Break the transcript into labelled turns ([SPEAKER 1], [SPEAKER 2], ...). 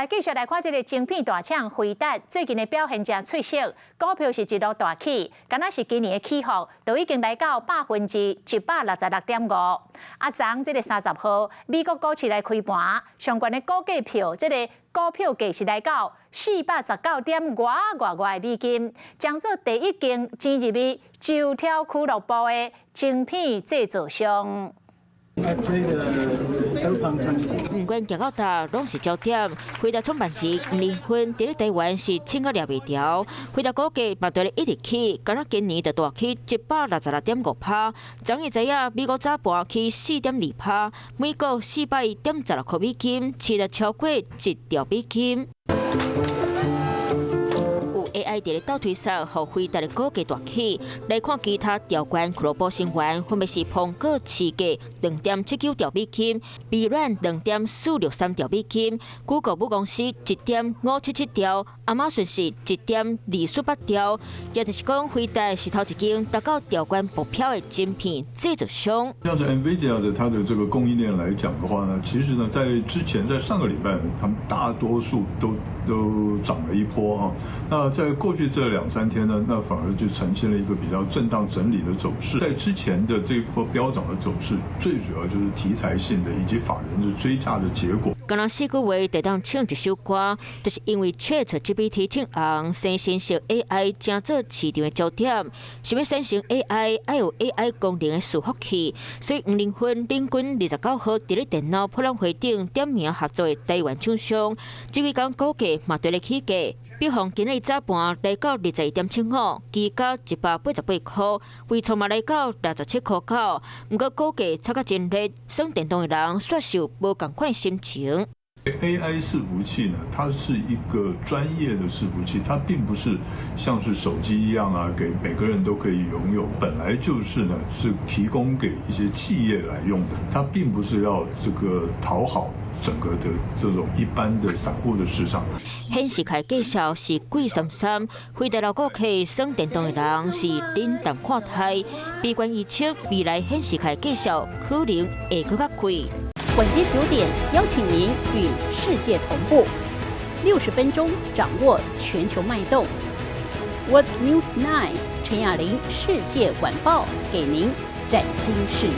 [SPEAKER 1] 來繼續來看這个晶片大廠輝達最近的表現誠出色，股票是一路大起，敢若是今年的起伏都已經來到166.5%。啊，昨這个30號，美國股市來開盤，上懸的股價票，這个股票價是來到419點外外外美金，將做第一間進入去招跳俱樂部的晶片製造商。
[SPEAKER 2] 毋管行到佗，攏是焦點。輝達創辦人黃仁勳佇咧台灣是衝甲掠袂牢，輝達股價嘛綴咧一直起，敢若今年就大起166.5%。昨日知影美國早盤起4.2%，每股401.16箍美金，市值超過1兆美金。有 AI 佇咧鬥推捒，予輝達的股價大起。來看其他兆元俱樂部成員，分別是蘋果市價2.79兆美金，微軟2.463兆美金，谷歌母公司1.577兆，亞馬遜是1.248兆。也就是講，輝達是頭一間達到兆元目標的晶片製造商。
[SPEAKER 3] 像是 NVIDIA 的它的這個供應鏈來講的話呢，其實呢，在之前在上個禮拜，他們大多數都漲了一波啊。那在過去這兩三天呢，那反而就呈現了一個比較震盪整理的走勢。在之前的這一波飆漲的走勢，最主要就是題材性的以及法人的追價的結果。
[SPEAKER 2] 敢若四個月就當唱一首歌，就是因為 ChatGPT 唱紅，生成式 AI 成做市場的焦點。想欲產生 AI，愛有 AI 功能的伺服器，所以黃仁勳領軍29號佇咧電腦博覽會頂點名合作的台灣廠商，這幾工股價嘛綴咧起價。比方今日早盤來到21.75，期價188箍，緯創嘛來到67箍9。毋過股價炒甲真熱，耍電動的人煞是無仝款的心情。
[SPEAKER 3] AI 伺服器呢，它是一個專業的伺服器，它並不是像是手機一樣啊，給每個人都可以擁有。本來就是呢，是提供給一些企業來用的，它並不是要這個討好整個的這種一般的散戶的市場。
[SPEAKER 2] 顯示卡介紹是貴參參，輝達老顧客耍電動的人是冷淡看待，悲觀預測未來顯示卡介紹可能會閣較貴。
[SPEAKER 4] 晚間9點，邀請您與世界同步，60分鐘掌握全球脈動。World News 9 陳雅玲世界晚報，給您嶄新視野。